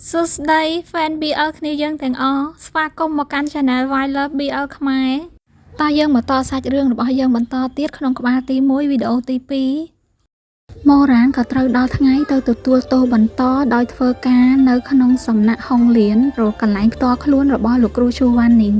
សួស្តី fan BL គ្នាយើងទាំងអស់ស្វាគមន៍មកកាន់ Channel Why Love BL ខ្មែរតើយើងមកតសាច់រឿងរបស់យើងបន្តទៀតក្នុងក្បាលទី1វីដេអូទី2ម៉ូរ៉ានក៏ត្រូវដល់ថ្ងៃទៅទទួលទោសបន្តដោយធ្វើការនៅក្នុងសំណាក់ហុងលៀនរកកន្លែងផ្ទាល់ខ្លួនរបស់លោកគ្រូឈូវ៉ាន់នីង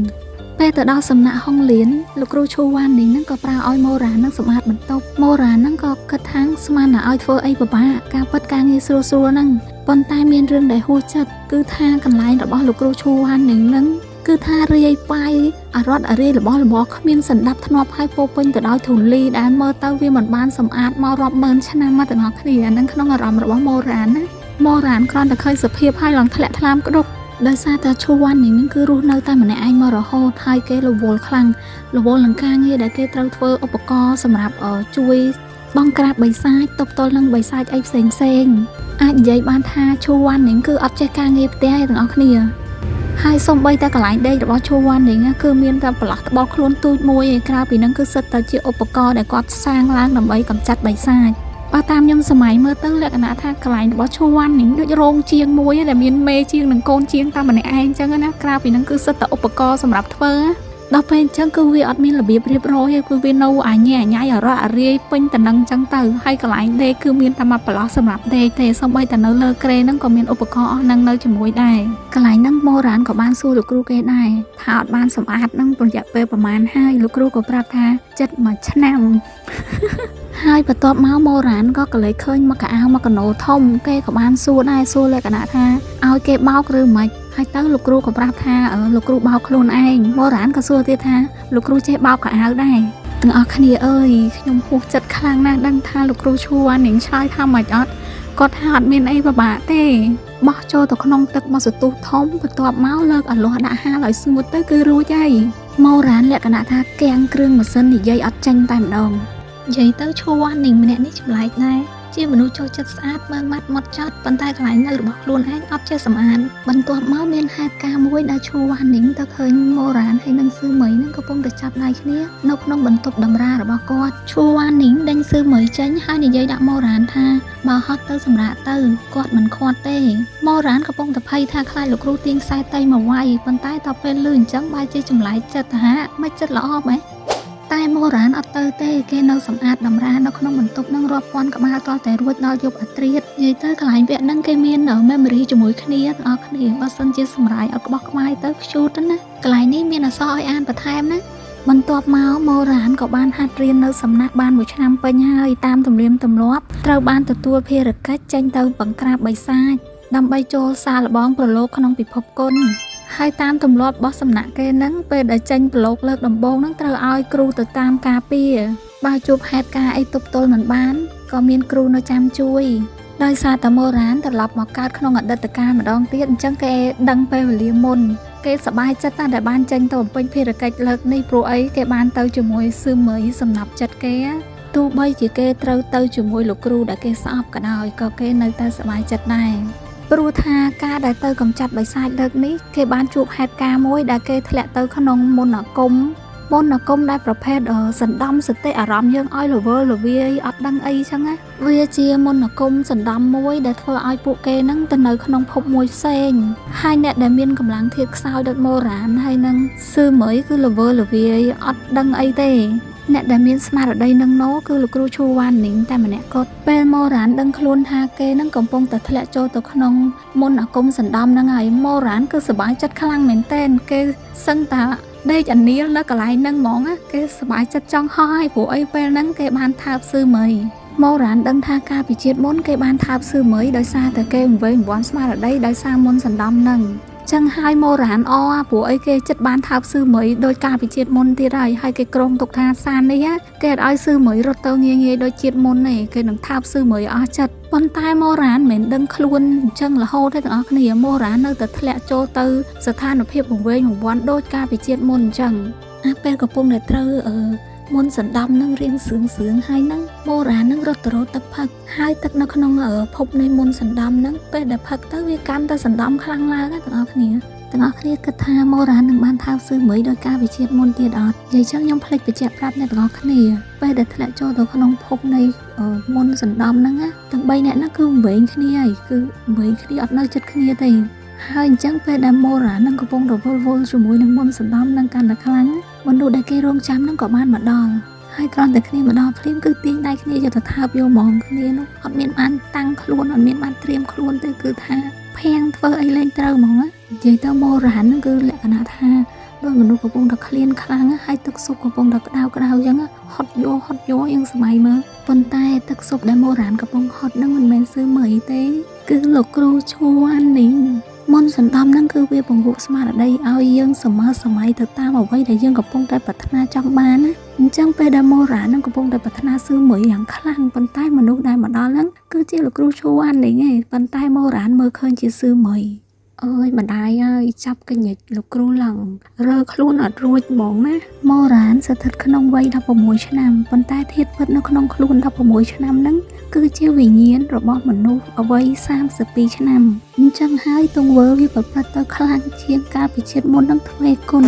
ពេលទៅដល់សំណាក់ហុងលៀនលោកគ្រូឈូវ៉ាន់នីងនឹងក៏ប្រើឲ្យម៉ូរ៉ាននឹងសម្អាតបន្ទប់ម៉ូរ៉ាននឹងក៏គិតថាស្មានតែឲ្យធ្វើអីពិបាកការពិតការងារស្រួលស្រួលហ្នឹងប៉ុន្តែមានរឿងដែលហួសចិត្តគឺថាកន្លែងរបស់លោកគ្រូឈូវ៉ាន់នីងនឹងគឺថារាយប៉ាយអារត់អារាយរបស់របរគ្មានសន្តាប់ធ្នាប់ហើយពោពេញទៅដោយធូលីដែលមើលទៅវាមិនបានសម្អាតមករាប់ម៉ឺនឆ្នាំមកទាំងអស់គ្នាអានឹងក្នុងអារម្មណ៍របស់ម៉ូរ៉ានណាម៉ូរ៉ានគ្រាន់តែឃើញសភាពហើយឡើងធ្លាក់ថ្លើមក្តុកដោយសារតែឈូវ៉ាន់នេះនឹងគឺរស់នៅតែម្នាក់ឯងមករហូតហើយគេរវល់ខ្លាំងរវល់នឹងការងារដែលគេត្រូវធ្វើឧបករណ៍សម្រាប់ជួយបង្ក្រាបបិសាចទប់ទល់នឹងបិសាចអីផ្សេងផ្សេងអាចនិយាយបានថាឈូវ៉ាន់នេះគឺអត់ចេះការងារផ្ទះទេទាំងអស់គ្នាហើយសូម្បីតែកន្លែងដេករបស់ឈូវ៉ាន់នេះគឺមានតែប្រឡោះត្បល់ខ្លួនទូចមួយឯក្រៅពីនឹងគឺសិតតែជាឧបករណ៍ដែលគាត់សាងឡើងដើម្បីកម្ចាត់បិសាចបើតាមខ្ញុំសម័យមើលទៅលក្ខណៈថាកន្លែងរបស់ឈូវ៉ាន់នេះដូចរោងជាងមួយដែលមានមេជាងនិងកូនជាងតែម្នាក់ឯងអញ្ចឹងណាក្រៅពីនឹងគឺសិតតែឧបករណ៍សម្រាប់ធ្វើដល់ពេលអញ្ចឹងគឺវាអត់មានរបៀបរៀបរយទេគឺវានៅអាញ៉ែអាញ៉ៃអរៈអារាយពេញតំណឹងអញ្ចឹងទៅហើយកន្លែងដេកគឺមានតែមួយប្រឡោះសម្រាប់ដេកទេសូម្បីតែនៅលើគ្រែហ្នឹងក៏មានឧបករណ៍អស់ហ្នឹងនៅជាមួយដែរកន្លែងហ្នឹងម៉ូរ៉ានក៏បានសួរលោកគ្រូគេដែរថាអត់បានសម្អាតហ្នឹងរយៈពេលប្រហែលហើយលោកគ្រូក៏ប្រាប់ថាចិត្តមួយឆ្នាំ ហើយបន្ទាប់មកម៉ូរ៉ានក៏កលេចឃើញមកកៅអៅមកកណោធំគេក៏បានសួរដែរសួរលក្ខណៈថាឲ្យគេបោកឬមិនហើយទៅលោកគ្រូក៏ប្រាប់ថាលោកគ្រូបោកខ្លួនឯងម៉ូរ៉ានក៏សួរទៀតថាលោកគ្រូចេះបោកកៅអៅដែរទាំងអស់គ្នាអើយខ្ញុំហួសចិត្តខ្លាំងណាស់ដឹងថាលោកគ្រូឈួរនឹងឆ្លើយថាម៉េចអត់គាត់ថាអត់មានអីពិបាកទេបោះចូលទៅក្នុងទឹកមកសន្ទុះធំបន្ទាប់មកលើកអាលាស់ដាក់ហាលឲ្យស្ងួតទៅគឺរួចហើយម៉ូរ៉ានលក្ខណៈថាកាំងគ្រឿងម៉ាស៊ីននិយាយអត់ចេញតែម្ដងនិយាយទៅឈួរនឹងម្នាក់នេះចម្លែកដែរជាមនុស្សចូលចិត្តស្អាតមើលម៉ាត់ម៉ត់ចត់ប៉ុន្តែកន្លែងនៅរបស់ខ្លួនឯងអត់ចេះសម្អាតបន្ទាប់មកមានហេតុការណ៍មួយដែលឈូវ៉ានីងទៅឃើញម៉ូរ៉ានហើយនិងស៊ឺមីនឹងកំពុងតែចាប់ដៃគ្នានៅក្នុងបន្ទប់តម្រារបស់គាត់ឈូវ៉ានីងដេញស៊ឺមីចេញហើយនិយាយដាក់ម៉ូរ៉ានថាបើហត់ទៅសម្រាកទៅគាត់មិនខាត់ទេម៉ូរ៉ានកំពុងតែភ័យថាខ្លាចលោកគ្រូទាញខ្សែតីមកវាយប៉ុន្តែតទៅពេលលឺអញ្ចឹងបែរជាចម្លែកចិត្តហាមិនចិត្តល្អម៉េចតែម៉ូរ៉ានអត់ទៅទេគេនៅសម្អាតតម្រានៅក្នុងបន្ទប់នឹងរាប់ពាន់ក្បាលតតែរួចដល់យប់អាត្រៀតនិយាយទៅកន្លែងវគ្គហ្នឹងគេមាន memory ជាមួយគ្នាទាំងអស់គ្នាបើសិនជាសម្រាយឲ្យក្បោះក្បាយទៅខ្ជូតណាកន្លែងនេះមានអក្សរឲ្យអានបន្ថែមណាបន្ទាប់មកម៉ូរ៉ានក៏បានហាត់រៀននៅសំណាក់បានមួយឆ្នាំពេញហើយតាមទំនៀមទម្លាប់ត្រូវបានទទួលភារកិច្ចចេញទៅបង្ក្រាបបិសាចដើម្បីចូលសាឡបងប្រឡូកក្នុងពិភពគុណហើយតាមទម្លាប់របស់សំណាក់គេហ្នឹងពេលដែលចេញប្រឡូកលើកដំបូងហ្នឹងត្រូវឲ្យគ្រូទៅតាមការពារបើជួបហេតុការណ៍អីទប់ទល់មិនបានក៏មានគ្រូនៅចាំជួយដោយសារតែម៉ូរ៉ានត្រឡប់មកកើតក្នុងអតីតកាលម្ដងទៀតអញ្ចឹងគេដឹងពេលវេលាមុនគេសប្បាយចិត្តណាស់ដែលបានចេញទៅបំពេញភារកិច្ចលើកនេះព្រោះអីគេបានទៅជាមួយស៊ឺមីសំណាប់ចិត្តគេទោះបីជាគេត្រូវទៅជាមួយលោកគ្រូដែលគេស្អប់ក៏ដោយក៏គេនៅតែសប្បាយចិត្តដែរព្រោះថាការដែលទៅកំចាត់បិសាចលើកនេះគេបានជួបហេតុការណ៍មួយដែលគេធ្លាក់ទៅក្នុងមន្តអាគមមន្តអាគមដែលប្រភេទសណ្ដំសតិអារម្មណ៍យើងឲ្យរវើរវាយអត់ដឹងអីចឹងណាវាជាមន្តអាគមសណ្ដំមួយដែលធ្វើឲ្យពួកគេនឹងទៅនៅក្នុងភពមួយផ្សេងហើយអ្នកដែលមានកម្លាំងធាតុខ្សោយដូចម៉ូរ៉ានហើយនឹងស៊ឺមីគឺរវើរវាយអត់ដឹងអីទេអ្នកដែលមានស្មារតីនឹងណូគឺលោកគ្រូឈូវ៉ាន់នីងតែម្នាក់គាត់ពេលម៉ូរ៉ានដឹងខ្លួនថាគេនឹងកំពុងតែធ្លាក់ចូលទៅក្នុងមន្តអាគមសណ្ដំហ្នឹងហើយម៉ូរ៉ានគឺសប្បាយចិត្តខ្លាំងមែនទែនគេសឹងតាដេកអានីលនៅកន្លែងហ្នឹងហ្មងគេសប្បាយចិត្តចង់ហោះហើយព្រោះអីពេលហ្នឹងគេបានថើបស៊ឺមីម៉ូរ៉ានដឹងថាកាលពីជាតិមុនគេបានថើបស៊ឺមីដោយសារតែគេវង្វេងវង្វាន់ស្មារតីដោយសារមុនសណ្ដំហ្នឹងចឹងហើយម៉ូរ៉ានអព្រោះអីគេចិត្តបានថើបស៊ឺមីដោយការពីជាតិមុនទៀតហើយហើយគេក្រុងទុកថាសាននេះគេអត់ឲ្យស៊ឺមីរត់ទៅងាយងាយដូចជាតិមុនទេគេនឹងថើបស៊ឺមីអស់ចិត្តប៉ុន្តែម៉ូរ៉ានមិនដឹងខ្លួនអញ្ចឹងរហូតទេទាំងអស់គ្នាម៉ូរ៉ាននៅតែធ្លាក់ចូលទៅស្ថានភាពវង្វេងវង្វាន់ដូចការពីជាតិមុនអញ្ចឹងអាពេលកំពុងតែត្រូវអឺមុនសណ្ដំនឹងរៀងសឿងសឿងហើយនឹងម៉ូរ៉ានឹងរត់ទៅរកទឹកផឹកហើយទឹកនៅក្នុងភពនៃមុនសណ្ដំនឹងពេលដែលផឹកទៅវាកាន់តែសណ្ដំខ្លាំងឡើងទាំងអស់គ្នា ទាំងអស់គ្នាគិតថាម៉ូរ៉ាននឹងបានថើបស៊ឺមីដោយការវិជាតិមុនទៀតអត់និយាយចឹងខ្ញុំភ្លេចបញ្ជាក់ប្រាប់អ្នកទាំងអស់គ្នាពេលដែលធ្លាក់ចូលទៅក្នុងភពនៃមុនសណ្ដំហ្នឹងណាទាំង3នាក់ហ្នឹងគឺវែងគ្នាហើយគឺវែងគ្នាអត់នៅចិត្តគ្នាទេហើយអញ្ចឹងពេលដែលម៉ូរ៉ាននឹងកំពុងរវល់វល់ជាមួយនឹងមុនសណ្ដំនឹងកាន់តែខ្លាំងមនុស្សដែលគេរងចាំហ្នឹងក៏បានមកដល់ហើយគ្រាន់តែគ្នាមកដល់ភ្លាមគឺទាញដៃគ្នាយកទៅថើបយកហ្មងគ្នានោះអត់មានបានតាំងខ្លួនអត់មានបានត្រៀមខ្លួនទេគឺថាភាំងធ្វើអីលែងត្រូវហ្មងណានិយាយទៅម៉ូរ៉ានហ្នឹងគឺលក្ខណៈថាដោយមនុស្សកំពុងតែឃ្លានខ្លាំងហើយទឹកស៊ុបកំពុងតែក្តៅក្តៅអញ្ចឹងហត់យកហត់យកយ៉ាងសម័យមើលប៉ុន្តែទឹកស៊ុបដែលម៉ូរ៉ានកំពុងហត់ហ្នឹងមិនមែនស៊ឺមីទេគឺលោកគ្រូឈួអាននីងមុនសណ្ដំហ្នឹងគឺវាពង្វក់ស្មារតីឲ្យយើងសម័យសម័យទៅតាមអ្វីដែលយើងកំពុងតែប្រាថ្នាចង់បានណាអញ្ចឹងពេលដែលម៉ូរ៉ានឹងកំពុងតែប្រាថ្នាស៊ឺមីយ៉ាងខ្លាំងប៉ុន្តែមនុស្សដែលមកដល់ហ្នឹងគឺជាលោកគ្រូឈួអាននីងឯងប៉ុន្តែម៉ូរ៉ានមើលឃើញជាស៊ឺមីអើយម្ដាយអើយចាប់កញិចលោកគ្រូឡើងរើខ្លួនអត់រួចហ្មងណាម៉ូរ៉ានស្ថិតក្នុងវ័យ16ឆ្នាំប៉ុន្តែធាតុពិតនៅក្នុងខ្លួន16ឆ្នាំហ្នឹងគឺជាវិញ្ញាណរបស់មនុស្សអវ័យ32ឆ្នាំអញ្ចឹងហើយទង្វើវាប្រព្រឹត្តទៅខ្លាំងជាងកាលពីជាតិមុននឹងទ្វេគុណ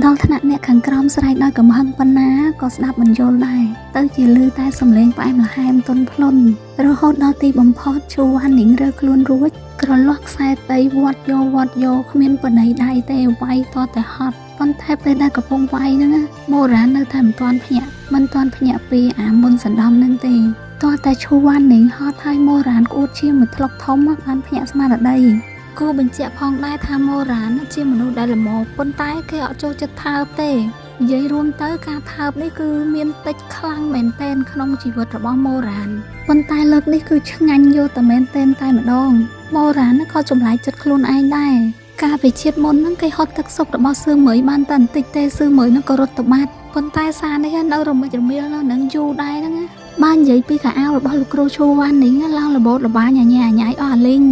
ដល់ថ្នាក់អ្នកខាងក្រោមស្រែកដោយកំហឹងប៉ុណ្ណាក៏ស្ដាប់មិនយល់ដែរទៅជាឮតែសំឡេងផ្អែមល្ហែមទន់ភ្លន់រហូតដល់ទីបំផុតឈូវ៉ាន់នីងរើខ្លួនរួចក្រលាស់ខ្សែតីវត្តយកវត្តយកគ្មានបណៃដៃទេវាយតតែហត់ប៉ុន្តែពេលដែលកំពុងវាយហ្នឹងម៉ូរ៉ាននៅតែមិនទាន់ភ្ញាក់មិនទាន់ភ្ញាក់ពីអាមុនសណ្ដំហ្នឹងទេតោះតែឈូវ៉ាន់នីងហត់ហើយម៉ូរ៉ានក្អួតឈាមមួយថ្លុកធំបានភ្ញាក់ស្មារតីគួរបញ្ជាក់ផងដែរថាម៉ូរ៉ានជាមនុស្សដែលល្មមប៉ុន្តែគេអត់ចូលចិត្តថើបទេនិយាយរួមទៅការថើបនេះគឺមានតិចខ្លាំងមែនទែនក្នុងជីវិតរបស់ម៉ូរ៉ានប៉ុន្តែលើកនេះគឺឆ្ងាញ់យកតែមែនទែនតែម្ដងម៉ូរ៉ានក៏ចម្លែកចិត្តខ្លួនឯងដែរកាលពីជាតិមុនហ្នឹងគេហត់ទឹកស៊ុបរបស់ស៊ឺមីបានតែបន្តិចទេស៊ឺមីហ្នឹងក៏រត់ទៅបាត់ប៉ុន្តែសារនេះនៅរមិចរមៀលនៅនឹងយូរដែរហ្នឹងណាបាននិយាយពីកៅអៅរបស់លោកគ្រូឈូវ៉ាន់នេះឡើងរបូតលបាញញ៉ាញ៉ៃអស់អាលីង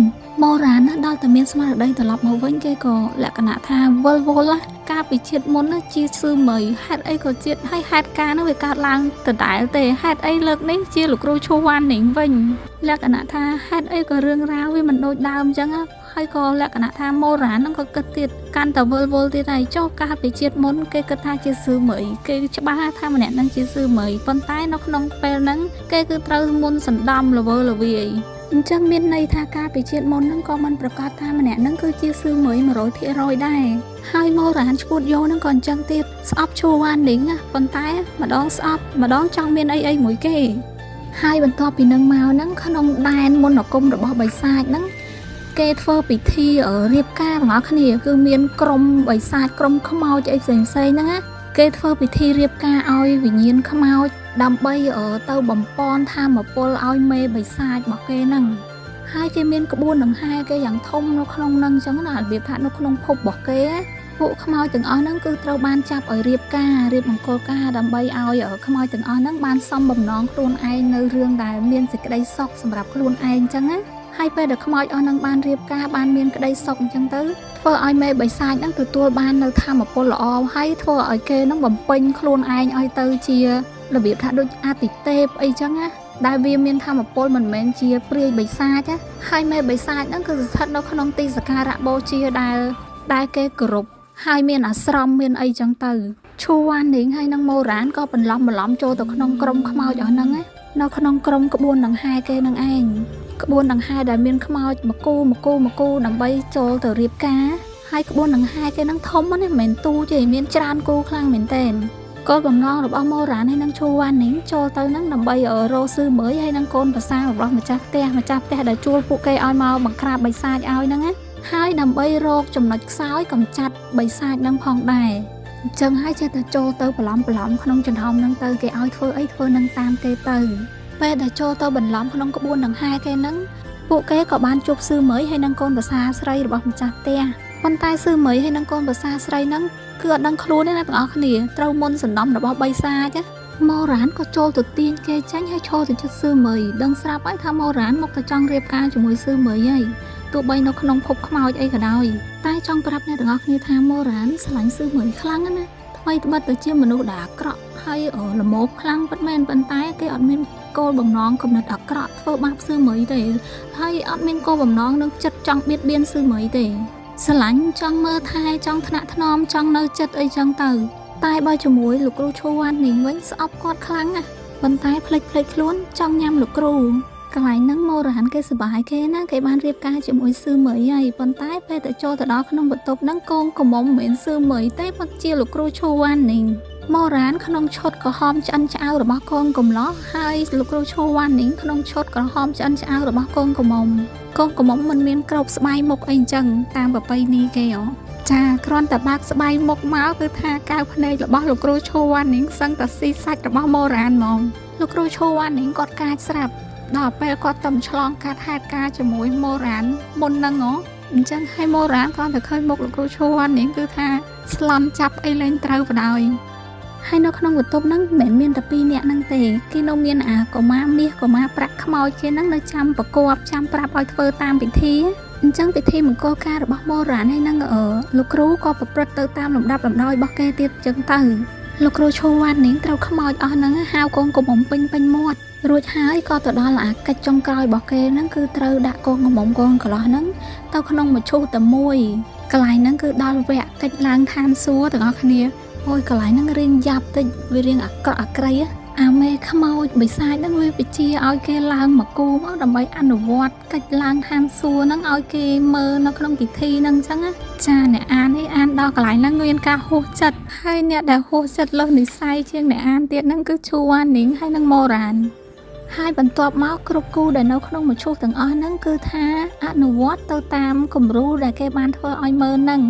ម៉ូរ៉ានដល់តែមានស្មារតីត្រឡប់មកវិញគេក៏លក្ខណៈថាវិលវល់ណាកាលពីជាតិមុនណាជាស៊ឺមីហេតុអីក៏ជាតិហើយហេតុការណ៍នោះវាកើតឡើងដដែលទេហេតុអីលើកនេះជាលោកគ្រូឈូវ៉ាន់នេះវិញលក្ខណៈថាហេតុអីក៏រឿងរ៉ាវវាមិនដូចដើមអញ្ចឹងហើយក៏លក្ខណៈថាម៉ូរ៉ានហ្នឹងក៏គិតទៀតកាន់តែវិលវល់ទៀតហើយចុះកាលពីជាតិមុនគេគិតថាជាស៊ឺមីគេច្បាស់ថាម្នាក់ហ្នឹងជាស៊ឺមីប៉ុន្តែនៅក្នុងពេលហ្នឹងគេគឺត្រូវមុនសណ្ដំល្វើល្វាយអញ្ចឹងមានន័យថាកាលពីជាតិមុនហ្នឹងក៏មិនប្រកាសថាម្នាក់ហ្នឹងគឺជាស៊ឺមី100%ដែរហើយម៉ូរ៉ានឈួតយោហ្នឹងក៏អញ្ចឹងទៀតស្អប់ឈូវ៉ាននីងណាប៉ុន្តែម្ដងស្អប់ម្ដងចង់មានអីអីមួយគេហើយបន្ទាប់ពីនឹងមកហ្នឹងក្នុងដែនមន្តអាគមរបស់បិសាចហ្នឹងគេធ្វើពិធីរៀបការទាំងអស់គ្នាគឺមានក្រុមបិសាចក្រុមខ្មោចអីផ្សេងផ្សេងហ្នឹងណាគេធ្វើពិធីរៀបការឲ្យវិញ្ញាណខ្មោចដើម្បីទៅបំពន់ធម៌ពលឲ្យមេបិសាចរបស់គេហ្នឹងហើយគេមានក្បួនដង្ហែគេយ៉ាងធំនៅក្នុងហ្នឹងអញ្ចឹងណារបៀបថានៅក្នុងភពរបស់គេពួកខ្មោចទាំងអស់ហ្នឹងគឺត្រូវបានចាប់ឲ្យរៀបការរៀបមង្គលការដើម្បីឲ្យខ្មោចទាំងអស់ហ្នឹងបានសមបំណងខ្លួនឯងនៅរឿងដែលមានសេចក្តីសុខសម្រាប់ខ្លួនឯងអញ្ចឹងណាហើយពេលដែលខ្មោចអស់ហ្នឹងបានរៀបការបានមានក្តីសុខអញ្ចឹងទៅធ្វើឲ្យមេបិសាចហ្នឹងទទួលបាននៅធម៌ពលល្អហើយធ្វើឲ្យគេហ្នឹងបំពេញខ្លួនឯងឲ្យទៅជារបៀបថាដូចអាទិទេពអីចឹងណាដែលវាមានធម៌ពលមិនមែនជាព្រាយបិសាចណាហើយមេបិសាចហ្នឹងគឺស្ថិតនៅក្នុងទីសក្ការៈបូជាដែលគេគោរពហើយមានអាស្រមមានអីចឹងទៅឈូវ៉ាននីងហើយនិងម៉ូរ៉ានក៏បន្លំបន្លំចូលទៅក្នុងក្រុមខ្មោចអស់ហ្នឹងណានៅក្នុងក្រុមក្បួនដង្ហែគេនឹងឯងក្បួនដង្ហែដែលមានខ្មោចមកគូមកគូមកគូដើម្បីចូលទៅរៀបការហើយក្បួនដង្ហែគេនឹងធំណាស់មិនមែនទូទេមានច្រើនគូខ្លាំងមែនទែនគោលបំណងរបស់ម៉ូរ៉ានហើយនិងឈូវ៉ាននីងចូលទៅនឹងដើម្បីរកស៊ឺមើយហើយនិងកូនប្រសារបស់ម្ចាស់ផ្ទះម្ចាស់ផ្ទះដែលជួលពួកគេឲ្យមកបង្ក្រាបបិសាចឲ្យហ្នឹងណាហើយដើម្បីរកចំណុចខ្សោយកម្ចាត់បិសាចនឹងផងដែរអញ្ចឹងហើយចេះតែចូលទៅបន្លំបន្លំក្នុងចំណោមហ្នឹងទៅគេឲ្យធ្វើអីធ្វើនឹងតាមគេទៅពេលដែលចូលទៅបន្លំក្នុងក្បួនដង្ហែគេហ្នឹងពួកគេក៏បានជួបស៊ឺមើយហើយនិងកូនប្រសាស្រីរបស់ម្ចាស់ផ្ទះប៉ុន្តែស៊ឺមើយហើយនិងកូនប្រសាស្រីហ្នឹងគឺអត់ដឹងខ្លួនទេណាទាំងអស់គ្នាត្រូវមុនសណ្ដំរបស់បិសាចម៉ូរ៉ានក៏ចូលទៅទាញគេចាញ់ហើយឈរទៅចិត្តស៊ឺមីដឹងស្រាប់ហើយថាម៉ូរ៉ានមកទៅចង់រៀបការជាមួយស៊ឺមីហើយទោះបីនៅក្នុងភពខ្មោចអីក៏ដោយតែចង់ប្រាប់អ្នកទាំងអស់គ្នាថាម៉ូរ៉ានស្រឡាញ់ស៊ឺមីខ្លាំងណាស់ថ្មីត្បិតទៅជាមនុស្សដែលអាក្រក់ហើយល្មោភខ្លាំងពិតមែនប៉ុន្តែគេអត់មានគោលបំណងគំនិតអាក្រក់ធ្វើបាបស៊ឺមីទេហើយអត់មានគោលបំណងនឹងចិត្តចង់បៀតបៀនស៊ឺមីទេ ស្រឡាញ់ចង់មើលថែចង់ថ្នាក់ថ្នមចង់នៅចិត្តអីចឹងទៅតែបើជាមួយលោកគ្រូឈូវ៉ាន់នីងវិញស្អប់គាត់ខ្លាំងណាស់ប៉ុន្តែភ្លេចភ្លេចខ្លួនចង់ញ៉ាំលោកគ្រូកន្លែងហ្នឹងម៉ូរ៉ានគេសប្បាយគេណាគេបានរៀបការជាមួយសឺមីហើយប៉ុន្តែពេលទៅចូលទៅដល់ក្នុងបន្ទប់ហ្នឹងកងកំមុំមិនមែនសឺមីទេប៉ុន្តែជាលោកគ្រូឈូវ៉ាន់នីងម៉ូរ៉ានក្នុងឈុតក្រហមឆ្អិនឆ្អៅរបស់កងកំឡោះហើយលោកគ្រូឈូវ៉ាន់នីងក្នុងឈុតក្រហមឆ្អិនឆ្អៅរបស់កងកំមុំកងកំមុំមិនមានក្របស្បៃមុខអីអញ្ចឹងតាមប្រពៃណីគេហ៎ចាគ្រាន់តែបើកស្បៃមុខមកគឺថាកៅភ្នែករបស់លោកគ្រូឈូវ៉ាន់នីងសឹងតែស៊ីសាច់របស់ម៉ូរ៉ានហ្មងលោកគ្រូឈូវ៉ាន់នីងគាត់កាចស្រាប់ដល់ពេលគាត់តំឆ្លងកាត់ហេតុការណ៍ជាមួយម៉ូរ៉ានមុនហ្នឹងហ៎អញ្ចឹងឲ្យម៉ូរ៉ានគ្រាន់តែឃើញមុខលោកគ្រូឈូវ៉ាន់នីងគឺថាស្លន់ចាប់អីលែងត្រូវបណ្ដោយហើយនៅក្នុងបន្ទប់ហ្នឹងមិនមែនមានតែពីរនាក់ហ្នឹងទេគេនៅមានអាកុមារមាសកុមារប្រាក់ខ្មោចគេហ្នឹងនៅចាំប្រកបចាំប្រាប់ឲ្យធ្វើតាមពិធីអញ្ចឹងពិធីមង្គលការរបស់ម៉ូរ៉ានហើយនឹងអឺលោកគ្រូក៏ប្រព្រឹត្តទៅតាមលំដាប់លំដោយរបស់គេទៀតអញ្ចឹងទៅលោកគ្រូឈូវ៉ាន់នេះត្រូវខ្មោចអស់ហ្នឹងហៅកូនកំមុំពេញពេញមាត់រួចហើយក៏ទៅដល់អាកិច្ចចុងក្រោយរបស់គេហ្នឹងគឺត្រូវដាក់កូនកំមុំកូនកំលោះហ្នឹងទៅក្នុងមឈូសតែមួយកន្លែងហ្នឹងគឺដល់វគ្គកិច្ចឡើងឋានសួគ៌ទាំងអស់គ្នាអូយកន្លែងហ្នឹងរៀងយ៉ាប់តិចវារៀងអាក្រក់អាក្រីអាមេខ្មោចបិសាចហ្នឹងវាបញ្ជាឲ្យគេឡើងមកគូមកដើម្បីអនុវត្តកិច្ចឡើងឋានសួគ៌ហ្នឹងឲ្យគេមើលនៅក្នុងពិធីហ្នឹងអញ្ចឹងណាចាអ្នកអាននេះអានដល់កន្លែងហ្នឹងមានការហួសចិត្តហើយអ្នកដែលហួសចិត្តលើសនិស័យជាងអ្នកអានទៀតហ្នឹងគឺឈូវ៉ានីងហើយនិងម៉ូរ៉ានហើយបន្ទាប់មកគ្រប់គូដែលនៅក្នុងមឈូសទាំងអស់ហ្នឹងគឺថាអនុវត្តទៅតាមគំរូដែលគេបានធ្វើឲ្យមើលហ្នឹង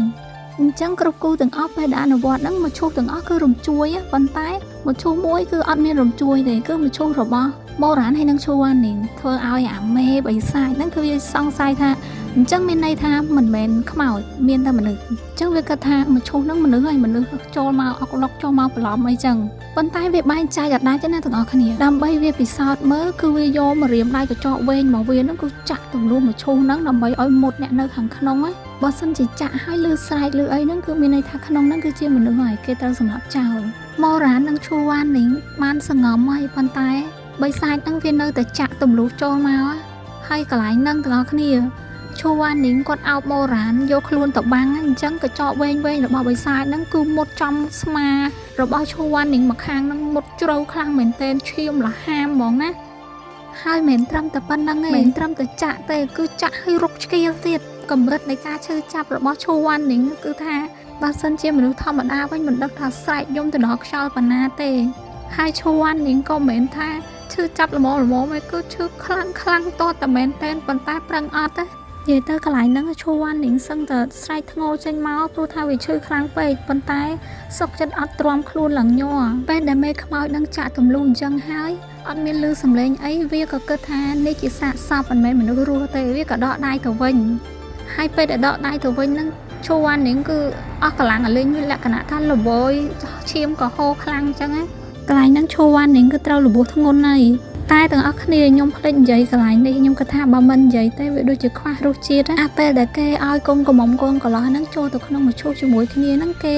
អញ្ចឹងគ្រប់គូទាំងអស់ពេលដែលអនុវត្តហ្នឹងមឈូសទាំងអស់គឺរំជួយប៉ុន្តែមឈូសមួយគឺអត់មានរំជួយទេគឺមឈូសរបស់ម៉ូរ៉ានហើយនិងឈូវ៉ានីងធ្វើឲ្យអាមេបិសាចហ្នឹងគឺវាសង្ស័យថាអញ្ចឹងមានន័យថាមិនមែនខ្មោចមានតែមនុស្សអញ្ចឹងវាគិតថាមឈូសហ្នឹងមនុស្សហើយមនុស្សចូលមកអុកឡុកចូលមកបន្លំអីចឹងប៉ុន្តែវាបែងចែកអត់ដាច់ទេណាទាំងអស់គ្នាដើម្បីវាពិសោធន៍មើលគឺវាយកម្រាមដៃកញ្ចក់វែងមកវាហ្នឹងគឺចាក់ទម្លុះមឈូសហ្នឹងដើម្បីឲ្យមុតអ្នកនៅខាងក្នុងហ្នឹងបើសិនជាចាក់ឲ្យលឺស្រែកលឺអីហ្នឹងគឺមានន័យថាក្នុងហ្នឹងគឺជាមនុស្សហើយគេត្រូវសម្លាប់ចោលម៉ូរ៉ាននិងឈូវ៉ាននីងបានសងំហើយប៉ុន្តែបិសាចហ្នឹងវានៅតែចាក់ទម្លុះចូលមកហើយកន្លែងហ្នឹងទាំងអស់គ្នាឈូវ៉ានីងគាត់អោបម៉ូរ៉ានយកខ្លួនទៅបាំងអញ្ចឹងកញ្ចក់វែងវែងរបស់បិសាចហ្នឹងគឺមុតចំស្មារបស់ឈូវ៉ានីងមកខាងហ្នឹងមុតជ្រៅខ្លាំងមែនទែនឈាមលហាមហ្មងណាហើយមិនត្រឹមតែប៉ុណ្្នឹងទេមិនត្រឹមតែចាក់ទេគឺចាក់ឲ្យរុកឆ្កៀលទៀតកម្រិតនៃការឈឺចាប់របស់ឈូវ៉ានីងគឺថាបើសិនជាមនុស្សធម្មតាវិញមិនដឹងថាស្រែកយំទៅដល់ខ្យល់ប៉ុណ្ណាទេហើយឈូវ៉ានីងក៏មិនមែនថាឈឺចាប់ល្មមល្មមឯងគឺឈឺខ្លាំងខ្លាំងតតែមែនតែនប៉ុន្តែប្រឹងអត់ទេនិយាយទៅកន្លែងហ្នឹងឈូវ៉ានីងសឹងតែស្រែកធ្ងោចេញមកព្រោះថាវាឈឺខ្លាំងពេកប៉ុន្តែសុកចិត្តអត់ទ្រាំខ្លួនឡើងញ័រពេលដែលមេខ្មោចនឹងចាក់ទម្លុះអញ្ចឹងហើយអត់មានលឺសំឡេងអីវាក៏គិតថានេះជាសាកសពមិនមែនមនុស្សរស់ទេវាក៏ដកដៃទៅវិញហើយពេលដែលដកដៃទៅវិញហ្នឹងឈូវ៉ានីងគឺអស់កម្លាំងអលេងមានលក្ខណៈថាល្វើយឈាមក៏ហូរខ្លាំងអញ្ចឹងណាកន្លែងហ្នឹងឈូវ៉ានីងគឺត្រូវរបួសធ្ងន់ហើយតែទាំងអស់គ្នាខ្ញុំភ្លេចនិយាយកន្លែងនេះខ្ញុំគិតថាបើមិននិយាយទេវាដូចជាខ្វះរសជាតិណាអាពេលដែលគេឲ្យកូនកំមុំកូនកំលោះហ្នឹងចូលទៅក្នុងមឈូសជាមួយគ្នាហ្នឹងគេ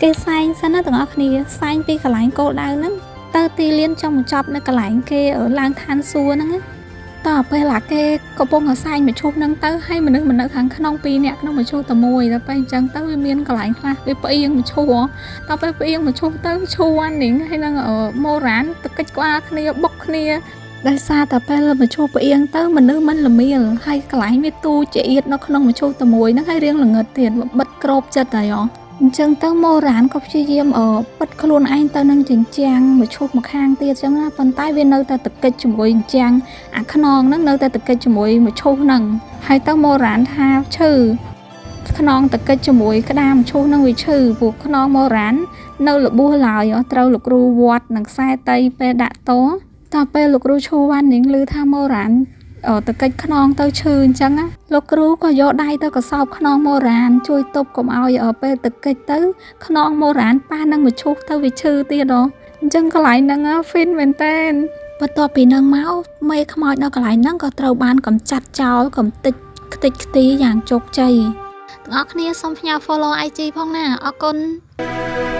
គេសែងសិនណាទាំងអស់គ្នាសែងពីកន្លែងគោលដៅហ្នឹងទៅទីលានចង់បញ្ចប់នៅកន្លែងគេឡើងឋានសួគ៌ហ្នឹងណាតើពេលឡាគេកំពុងតែសែងមឈូសហ្នឹងទៅហើយមនុស្សមិននៅខាងក្នុងពីរនាក់ក្នុងមឈូសតែមួយដល់ពេលអញ្ចឹងទៅវាមានកន្លែងខ្លះវាផ្អៀងមឈូសដល់ពេលផ្អៀងមឈូសទៅឈូវ៉ាន់នីងហើយនឹងម៉ូរ៉ានទៅកិច្ចក្បាលគ្នាបុកគ្នាដោយសារតែពេលមឈូសផ្អៀងទៅមនុស្សមិនលមៀលហើយកន្លែងវាទូចអៀតនៅក្នុងមឈូសតែមួយហ្នឹងហើយរៀងល្ងឹតទៀតបិទក្របចិត្តហើយហ៎អញ្ចឹងទៅម៉ូរ៉ានក៏ព្យាយាមបិទខ្លួនឯងទៅនឹងជញ្ជាំងមឈូសម្ខាងទៀតអញ្ចឹងណាប៉ុន្តែវានៅតែតកិច្ចជាមួយជញ្ជាំងអាខ្នងហ្នឹងនៅតែតកិច្ចជាមួយមឈូសហ្នឹងហើយទៅម៉ូរ៉ានថាឈឺខ្នងតកិច្ចជាមួយក្តាមមឈូសហ្នឹងវាឈឺព្រោះខ្នងម៉ូរ៉ាននៅរបួសឡើយត្រូវលោកគ្រូវត្តនិងខ្សែតីពេលដាក់តតពេលលោកគ្រូឈូវ៉ាន់នីងឮថាម៉ូរ៉ានតកិច្ចខ្នងទៅឈឺអញ្ចឹងណាលោកគ្រូក៏យកដៃទៅកសោបខ្នងម៉ូរ៉ានជួយទប់កុំឲ្យពេលតកិច្ចទៅខ្នងម៉ូរ៉ានប៉ះនឹងមឈូសទៅវាឈឺទៀតហ៎អញ្ចឹងកន្លែងហ្នឹងហ្វីនមែនតើបន្ទាប់ពីនឹងមកមេខ្មោចនៅកន្លែងហ្នឹងក៏ត្រូវបានកំចាត់ចោលកំតិចខ្ទេចខ្ទីយ៉ាងជោគជ័យទាំងអស់គ្នាសូមផ្ញើ follow IG ផងណាអរគុណ។